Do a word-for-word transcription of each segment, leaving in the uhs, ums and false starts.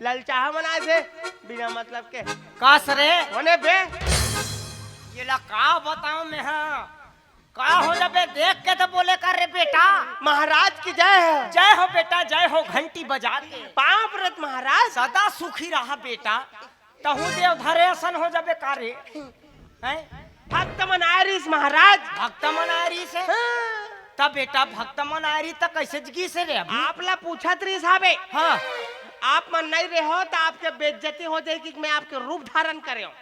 ललचाहा मन आए हे, बिना मतलब के। का सरे? होने बे। ये ला का बताओ मैं, हाँ? का हो जाबे, देख के तो बोले कर रे बेटा। महाराज की जय हो। जय हो बेटा, जय हो, घंटी बजा के। पाँव परत महाराज। सदा सुखी रहा बेटा। तहूँ देव धरे असन हो जाबे का रे? हैं? भक्त मन आए रहिस महाराज। भक्त मन आए रहिस हे? हाँ। त बेटा भक्त मन आए रहिस त कैसे गिस रे अभी? आप ला पूछत रहिस हाबे। हाँ। आप मन नहीं रहो त आपके बेइज्जती हो जाही कि मैं आपके रूप धारण करे हूँ।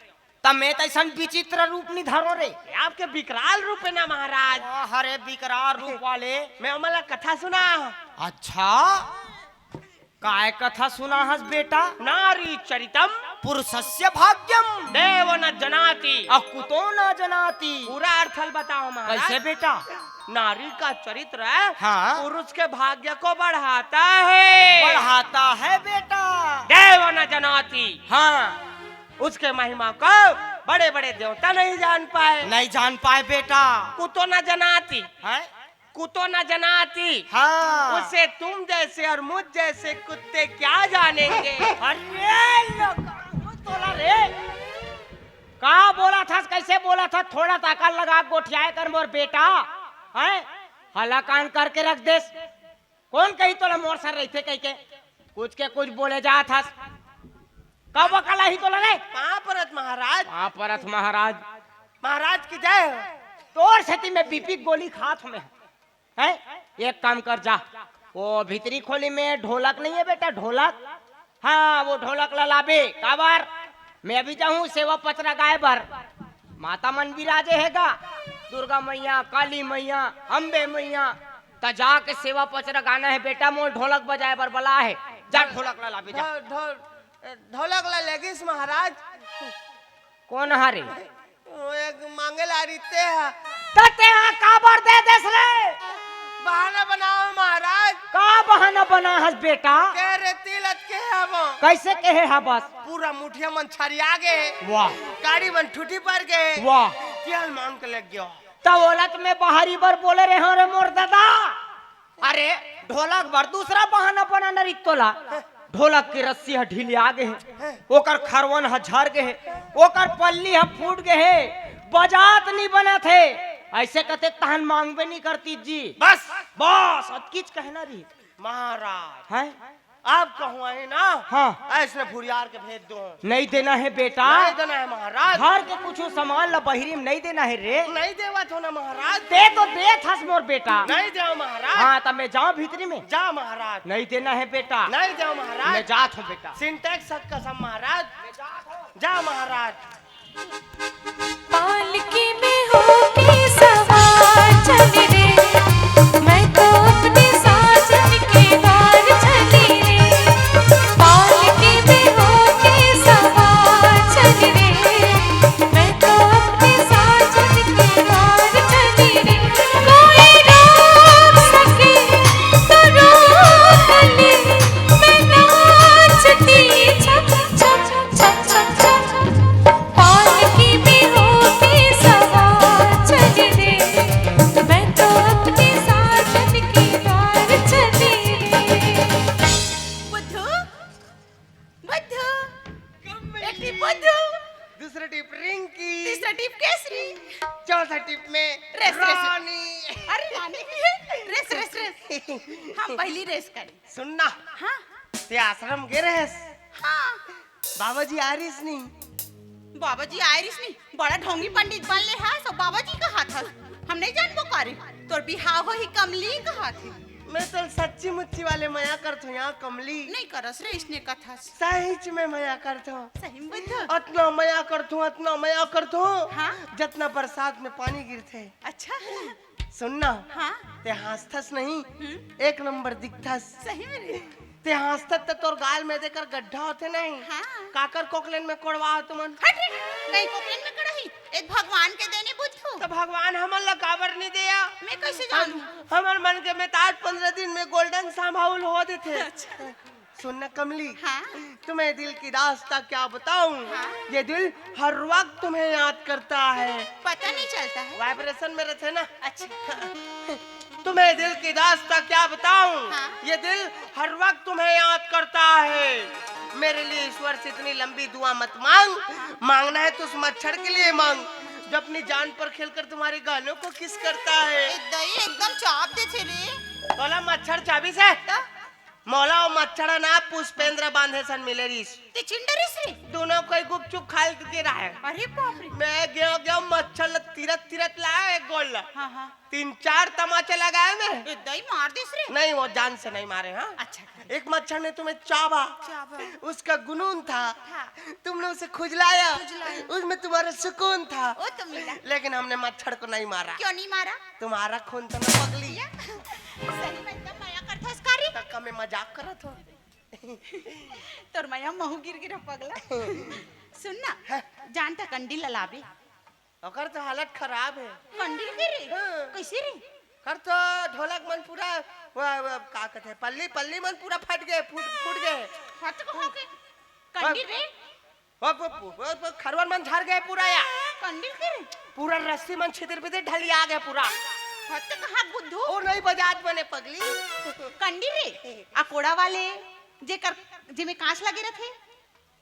त मैं त ऐसन विचित्र रूप नहीं धरो रे। ये आपके विकराल रूप हे ना महाराज। अरे विकराल रूप वाले। मैं ओमन ला कथा सुना। अच्छा, काय कथा सुना हस बेटा? नारी चरितम पुरुषस्य भाग्यम। देव न जनाति। अ कुतो न जनाति। पूरा अर्थ ल बताओ महाराज। कैसे बेटा? नारी का चरित्र हाँ। पुरुष के भाग्य को बढ़ाता है। बढ़ाता है बेटा। देव न जनाति। हाँ। उसके महिमा को बड़े बड़े देवता नहीं जान पाए। नहीं जान पाए बेटा। कुतो न जनाति। हैं? कुतो न जनाति। हाँ। उसे तुम जैसे और मुझ जैसे कुत्ते क्या जानेंगे? अरे लगा, तोला रे। का बोलत हस, कैसे बोलत हस? थोड़ा ताकत लगा गोठियाए कर मोर बेटा। हैं? हला कान करके रख देस। कौन कही तोला मोर सर रहिथे कहिके? कुछ के कुछ बोले जात हस। का बकला ही तोला रे? पाँव परत महाराज। पाँव परत महाराज। महाराज की जय हो। तोर सेती मैं बीपी गोली खात हूँ मैं। हैं? एक काम कर जा, वो भीतरी खोली में ढोलक नहीं है बेटा, ढोलक? हाँ, वो ढोलक ला लाबे। काबर? मैं अभी जाहूँ सेवा पचरा गाए बर। माता मन बिराजे हे गा, दुर्गा मैया, काली मैया, अम्बे मैया, त जाके सेवा पचरा गाना हे बेटा, मोर ढोलक बजाए बर बला हे। जा ढोलक ला लाबे जा। ढो-, ढो-, ढोलक ला लेगिस महाराज। कोन हरे? वो एक मांगे ला रहिते हा। त तेहा काबर दे देस रे? बहाना बनाओ महाराज। का बहाना बना हस बेटा? कहे रे तिल अटके हवं। कैसे कहे हा बस? पूरा मुठिया मन छरिया गे हे। वाह। गाड़ी मन ठुठी पर गे हे। वाह। तेल मांग के लग गयो। त ओला त मैं बहारी बर बोले रहे हूँ रे मोर दादा। अरे, ढोलक बर दूसरा बहाना बनाना रहित तोला। ढोलक के रस्सी ह ढिलिया गे हे, ओकर खरवन ह झर गे हे, ओकर पल्ली ह फूट गे हे, बजात नी बनत हे। ऐसे कते तहन मांगबे नी करती जी। बस। बस, अतकीच कहना रही। महाराज। हैं? आप कहूँ आए ना, हाँ। ऐसने फुरियार के भेज दो। नहीं देना है बेटा। नहीं देना है महाराज। घर के कुछ सामान ला बहिरी में नहीं देना है रे। नहीं देवत हो ना महाराज। दे तो देत हस मोर बेटा। नहीं देव महाराज। हाँ, त मैं जाऊँ भीतरी में। जा महाराज। नहीं देना है बेटा। नहीं देव महाराज। मैं जात हूँ बेटा। सिंटेक्स सत कसम महाराज। जा महाराज। पालकी में होके सवार चल रे, मैं तो अपने साजन के द्वार चली रे। पालकी में होके सवार चल रे, मैं तो अपने साजन के द्वार चली रे। कोई रोक सके तो रोक ले, मैं नाचती छम छम छम छम छम। पालकी में होके सवार चल रे, मैं तो अपने साजन के द्वार चली रे। बुद्धू, बुद्धू, एक टीप बुद्धू। दूसरा टीप रिंकी। तीसरा टीप केसरी। चौथा टीप में रेस, रेस। रानी। अरे रानी भी है। Race, race, race. हम पहली रेस करें। सुनना। हाँ। ते आश्रम गे रहेस? हाँ। बाबा जी आए रहिस नी? बाबा जी आए रहिस नी? बड़ा ढोंगी पंडित बन ले हस, सब बाबा जी कहत हस। हम नहीं जानबो का रे। तोर बिहाव होही कमली कहत हे। मैं तो सच्ची मुच्ची वाले मया करथो यहाँ कमली। नहीं करस रे, इसने कथस। सहीच में मया करथो। सही में बता। अतना मया करथो, अतना मया करथो। हाँ? जतना बरसात में पानी गिरथे। अच्छा। सुन ना, हाँ? ते हाँसथस नहीं, हम्म? एक नंबर दिखथस। सही में रे? ते हाँसथस त तोर गाल में देकर गड्ढा होथे नहीं? हाँ। काकर कोकलेन में कोड़वा हो तुमन? हट, हट, हट, नहीं कोकलेन में कड़ही, एक भगवान के देने बुद्धू। त भगवान हमन ला काबर नहीं देया? मैं कैसे जानू? हमर मन के मिताज पंद्रह दिन में गोल्डन सांभाउल हो देथे। अच्छा। सुन ना कमली, हाँ? तुम्हें दिल की दास्तां क्या बताऊं? हाँ? ये दिल हर वक्त तुम्हें याद करता है। पता नहीं चलता है। वाइब्रेशन में रहते ना। अच्छा। तुम्हें दिल की दास्तां क्या बताऊं? हाँ? ये दिल हर वक्त तुम्हें याद करता है। मेरे लिए ईश्वर से इतनी लंबी दुआ मत मांग। मांगना है तो उस मच्छर के लिए मांग, जो अपनी जान पर खेलकर तुम्हारे गालों को किस करता है। ए दई, एकदम चाप देथे रे। तोला मच्छर चाबिस हे? त? मोला वो मच्छर ना पुष्पेंद्र बांधे सन मिले रिस। ते चिंडरिस रे? दोनों कोई गुपचुप खाल के रहे। अरे बाप रे। मैं गयो गयो मच्छर ल तिरत तिरत लाया एक गोल ल। हाँ, हाँ। तीन चार तमाचे लगाए मैं। ए दई, मार दिस रे? नहीं, वो जान से नहीं मारे। हाँ, अच्छा। एक मच्छर ने तुम्हें चाबा। चाबा। उसका गुनून था। हाँ। तुमने उसे खुजलाया। खुजलाया। उसमें तुम्हारा सुकून था। वो तो मिला। लेकिन हमने मच्छर को नहीं मारा। क्यों नहीं मारा? तुम्हारा खून तो ना पगली। या? सही में एकदम मया करथस का रे? तक मैं मजाक करत हो। तोर मया महू गिर गिर पगला। सुन ना, हाँ। जान त कंडी ललाबे। ओकर तो हालत खराब है। कंडी के रे? हाँ। कैसे रे? कर तो ढोलक मन पूरा, वो, वो, का कहते हैं, पल्ली, पल्ली मन पूरा फट गए, फूट, फूट गए। फट कहाँ के? कंडी रे? वो, वो, वो, वो खरवन मन झर गए पूरा या। कंडी के रे? पूरा रस्सी मन छितिर बितिर ढलिया गए पूरा। फट कहाँ बुद्धू? वो नहीं बजात बने पगली। कंडी रे? अकोड़ा वाले, जेकर, जेमे कांच लगे रथे?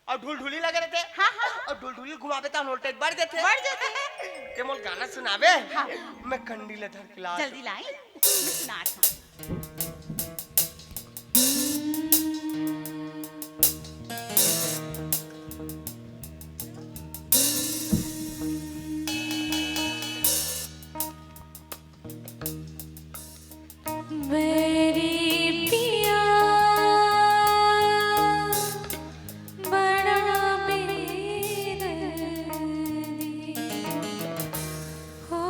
अउ ढुलढुली लगे रथे। हाँ, हाँ। अउ ढुलढुली घुमाबे त नोल्टेज बढ़ जथे। बढ़ जथे। ते मोल गाना सुनाबे? हाँ। मैं कंडी ल धर के ला जल्दी लाई, मैं सुनात हूँ। बैरी पिया बड़ा बेदर्दी हो,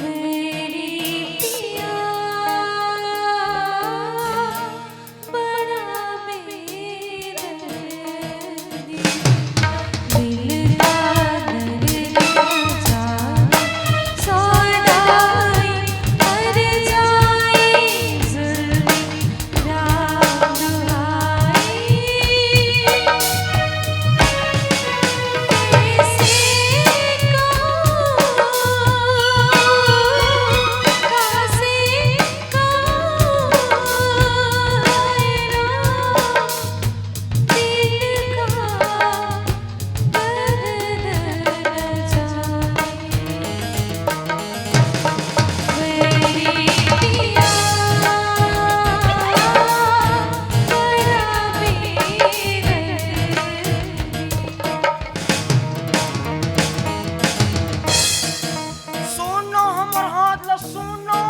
बैरी पिया बड़ा बेदर्दी। सुनो हमर हाथ ला, सुनो।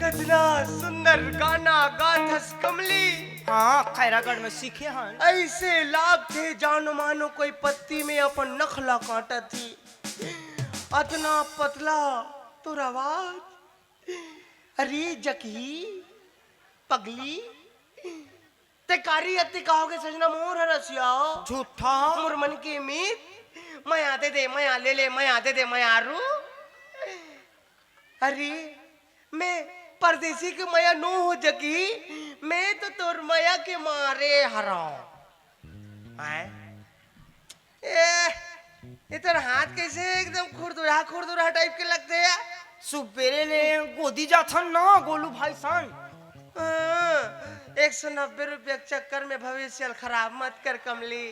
कतना सुंदर गाना गाथस कमली। हाँ, खैरागढ़ में सीखे हन। ऐसे लागथे जानो मानो कोई पत्ती में अपन नखला काटत ही। अतना पतला तोर आवाज। अरे जकही पगली, ते कारी अति कहोगे सजना मोर हर रसिया। झूठा। मोर मन के मीत, मया दे दे, मया ले ले, मया दे दे, मया रू। अरे, मैं परदेसी के मया नो हो जकी, मैं तो तोर मया के मारे हरव। हैं? ए, ये तोर हाथ कैसे एकदम खुरदुरहा, खुरदुरहा type के लगथे यार? सुबेरे ले गोदी जाथन ना, गोलू भाई सन। हाँ, एक सौ नब्बे रुपया के चक्कर में भविष्य ल खराब मत कर कमली।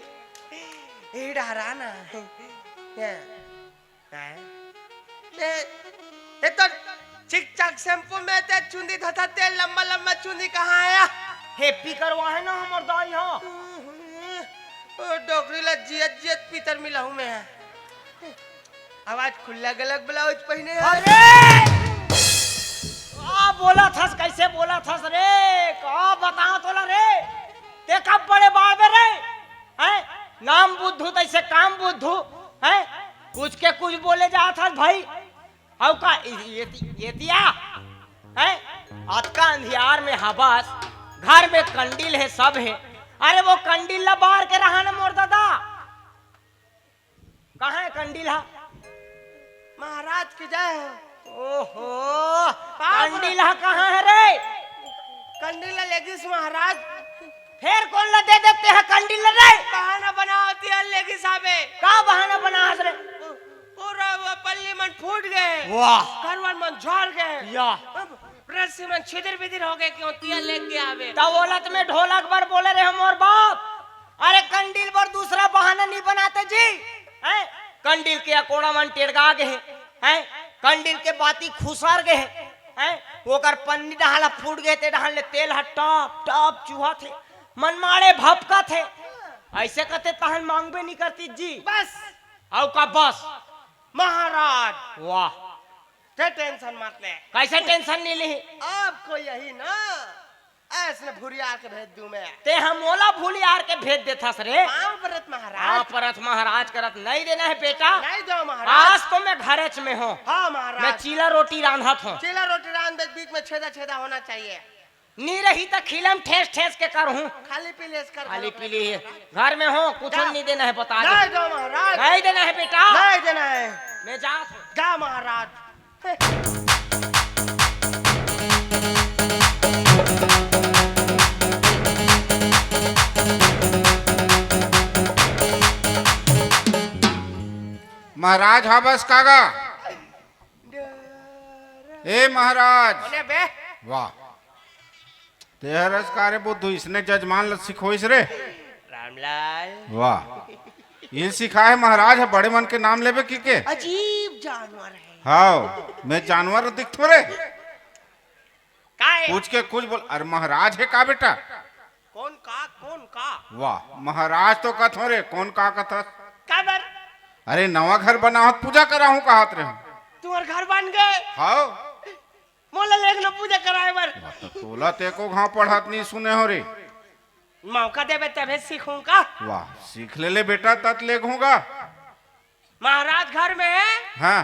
ए डहरा ना। हैं? हैं? ए, ए तो चिक चाक shampoo में ते चुंदी धोथा तेल लंबा लंबा चुंदी कहाँ आया? Happy करवा है ना हमर दाई हा। ओ डोकरी ला जियत जियत पीतर मिला हूँ मैं। आवाज खुल्ला गलक blouse पहने है। अरे! का बोला थस, कैसे बोला थस रे? का बताओ तोला रे? ते कब बड़े बाड़बे रे? हैं? नाम बुद्धू तैसे काम बुद्धू, हैं? कुछ के कुछ बोले जात हस भाई। हव का इ-, ये, ये दिया? हैं? अतका अंधियार में हबस, घर में कंडील है, सब है। अरे वो कंडील ला बार के रहा ना मोर दादा। कहाँ है कंडील हा? महाराज की जय हो। ओहो, का कंडील हा कहाँ है रे? कंडील ला लेगिस महाराज। फेर कोन ला दे देते हैं कंडील ला रे? बहाना बनावत ही लेगिस आबे। का बहाना बनावत रे? पूरा वो पल्ली मन फूट गए। वाह। करवन मन झड़ गए। या। अब रस तुमन छिदिर बिदिर हो गए क्यों? तिया लेग गया हवे। त ओला त मैं ढोलक बर बोले रहे मोर बाप। अरे कंडील बर दूसरा बहाना नहीं बनाते जी। हैं? कंडील के अकोड़ा मन टेड़गा गे हे। हैं? कंडील के बाती खुसर गे हे। हैं? ओकर पन्नी डहान ल फूट गे, ते डहान ले तेल ह टप टप चुहत हे। मन माड़े भपकत हे। ऐसे कथे तहन मांगबे नहीं करती जी। बस। अउ का बस? महाराज। वाह। ते टेंशन मत ले। कैसे टेंशन नहीं ली? आपको यही ना, ऐसने भुरियार के भेज दूं मैं। ते हम ओला भुलियार के भेज देथस रे। पाँव परत महाराज। पाँव परत महाराज करत नहीं देना है बेटा। नहीं दो महाराज। आज तो मैं घरच में हूँ। हाँ महाराज। मैं चीला रोटी रांधत हूँ। चीला रोटी रांध दे, बीच में छेदा छेदा होना चाहिए। नी रही त खिलम ठेस ठेस के करहूँ। खाली पीले से कर खाली घलो पीली है। घर में हो, कुछ जा। नहीं देना है, बता दे। नहीं दो महाराज। नहीं देना है बेटा। नहीं देना है। मैं जात हूँ। जा महाराज। महाराज, हाँ बस कागा। ए महाराज। बोले बे। वाह। तेहर अस का रे बुद्धू, इसने जजमान ल सिखोइस रे। रामलाल। वाह। ये सिखाए महाराज ह बड़े मन के नाम लेबे की के। अजीब जानवर है। हाव, मैं जानवर दिखथों रे। का है? पूछ के कुछ बोल। अरे महाराज है का बेटा? कौन का, कौन का? वाह, महाराज तो कथों रे, कौन का कथस? काबर? अरे नवा घर बनावत पूजा कराहूँ कहत रहे। तुम्हार घर बन गए? हाव। मोला लेग न पूजा कराए बर। वाह, त तोला ते को घाव पढ़त नहीं सुने हो रे। मौका देबे तभे सीखूं का। वाह, सीख ले ले बेटा, तत लेग हूँ गा। महाराज घर में है। हाँ।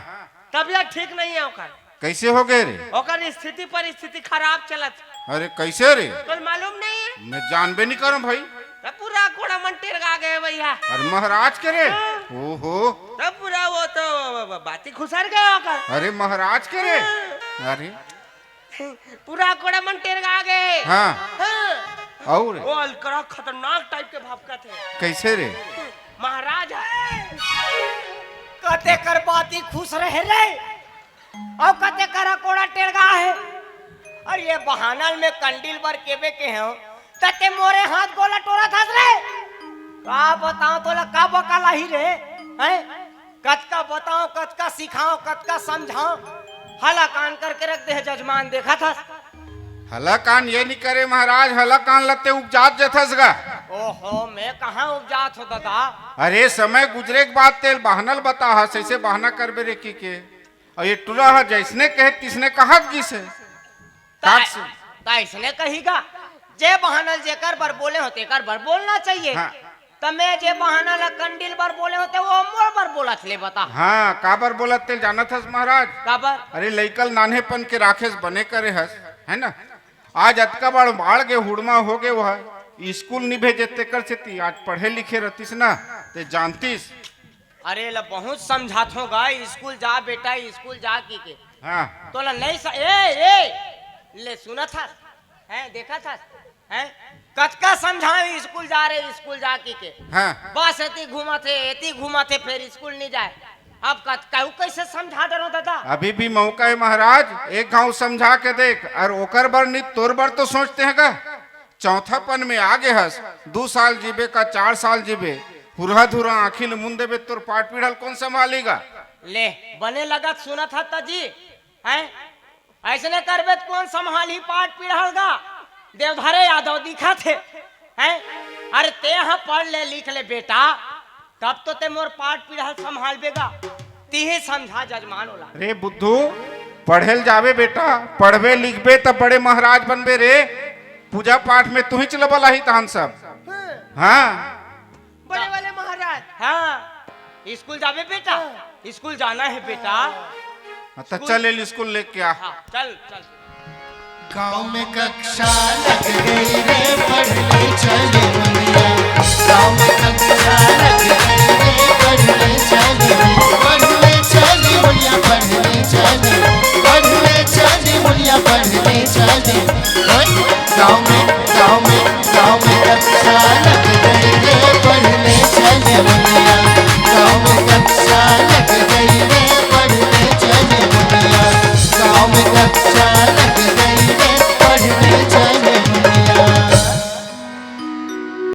तबियत ठीक नहीं है ओकर। कैसे हो गए रे? ओकर स्थिति परिस्थिति खराब चलत। अरे कैसे रे? तोल मालूम नहीं है? मैं जानबे नहीं करम भाई। तब पूरा कोड़ा मन टेरगा गए भैया। अरे महाराज के रे? हाँ। ओहो। तब पूरा वो तो बाती खुसर गए ओकर। अरे महाराज के रे? हाँ। अरे। पूरा कोड़ा मन टेरगा गए। हाँ। हाँ। और? वो अलकरा खतरनाक टाइप के भभकत है। कैसे रे? महाराज है। कते कर बाती खुस रहे रे। अउ कते कर कोड़ा टेरगा है। अरे ये बहानल में कंडील बर केबे के हो, तते मोरे हाथ गोला टोरा थस रे। का बताओ तोला का बकाला ही रे, हैं? कतका बताओ, कतका सिखाओ, कतका समझाओ, हला कान करके रख दे है जजमान, देखा था। हला कान ये नहीं करे महाराज, हला कान लते उपजात जथस गा। ओहो, मैं कहाँ उपजात हो दादा? अरे समय गुजरे के बाद तेल बहानल बता हस, ऐसे बहाना करबे रे की के। और ये टुरा ह जैसने कहे तिसने कहत गिस है। ता-, काट से। ता इसने कही गा, जे बहानल जेकर बर बोले हो तेकर बर बोलना चाहिए। हाँ। त मैं जे बहाना ला कंडील बर बोले होते, वो मोर बर बोलत ले बता। हाँ, काबर बोलत तेल जानत हस महाराज? काबर? अरे लइकल नान्हेपन के राखेस बने करे हस, है ना? आज अतका बड़ बाढ़ गे हुड़मा हो गे वह, स्कूल नी भेजे तेकर सेती आज पढ़े लिखे रहतिस ना, ते जानतिस। अरे ला बहुत समझात हो गा, स्कूल जा बेटा, स्कूल जा की के। हाँ। तोला नहीं स-, ए, ए, ले सुनत हस, हैं, देखत हस, हैं? कतका समझाए स्कूल जा रे, स्कूल जा की के। हाँ। बस एती घूमत हे, एती घूमत हे, फिर स्कूल नहीं जाए। अब कतका उ कैसे समझा डरो दादा? अभी भी मौका है महाराज, एक घाव समझा के देख, और ओकर बर नहीं तोर बर तो सोचते हैं का? चौथापन में आगे हस, दू साल जीबे का चार साल जीबे, हुरहा धुरा आँखी ल मुन देबे, तोर पाट पीढ़ल कौन संभालेगा? ले, बने लगत सुनत हत जी, हैं? ऐसने करबे त कोन संभालही पाट पीढ़ल गा? देवधरे यादव दिखत हे, हैं? अरे ते ह पढ़ ले लिख ले बेटा, तब तो ते मोर पाट पीढ़ल संभालबे गा। तिही समझा जजमान ओला। रे बुद्धू, पढ़े ल जाबे बेटा, पढ़बे लिखबे त बड़े महाराज बनबे रे। पूजा पाठ में तुही चलबल आही तहन सब। हाँ। बड़े वाले महाराज। हाँ, स्कूल जाबे बेटा? हाँ। स्कूल जाना है बेटा। हाँ, तो स्कूल चल, एल स्कूल लेके आ। हाँ, चल, चल। गाँव में कक्षा लग गई रे, पढ़ने चले